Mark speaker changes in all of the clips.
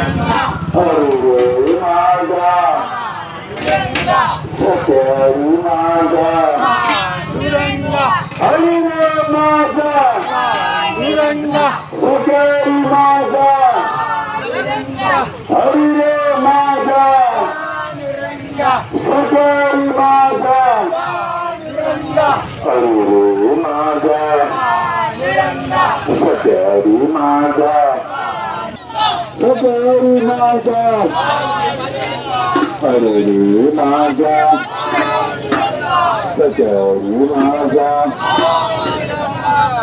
Speaker 1: हरी रे माझा सख्यारी माझा हरी रे माझा सख्यारी माझा हरी रे माझा सख्यारी माझा हरी रे माझा सख्यारी माझा सख्यारी माझा हरी रे माझा सख्यारी माझा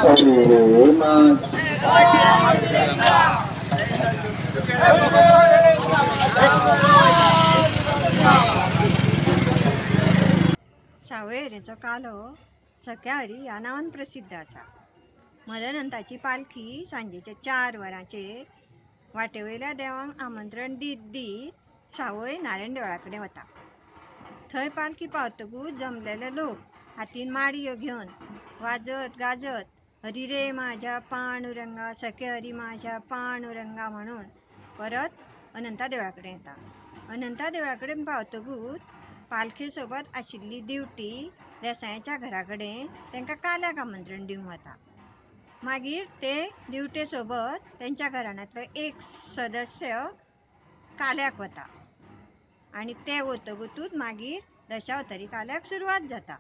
Speaker 1: हरी रे माझा.
Speaker 2: सावयवेरेंचो कालो सख्या हरी ह्या नांवान प्रसिद्ध आसा. मदनंताची पालखी सांजेच्या 4 वरांचेर वाटेवयल्या देवांक आमंत्रण दीत दीत सावय नारायण देवळा कडेन वता. थंय पालखी पावतकूच जमलेले लोक हातीन माडयो घेवन वाजत गाजत हरी रे माझ्या पांडुरंगा सखे हरी माझ्या पांडुरंगा म्हणून परत अनंता देवळा कडेन येता. अनंता देवळा कडेन पावतकूच पालखे सोबत आशिल्ली दिवटी देसायाच्या घरा कडेन तांकां काल्याक आमंत्रण दिवंक वता. मागीर ते दिवटे सोबत तेंच्या घराण्यांतलो एक सदस्य काल्याक वता आनी ते वतकूच मागीर दशावतारी काल्याक सुरवात जाता.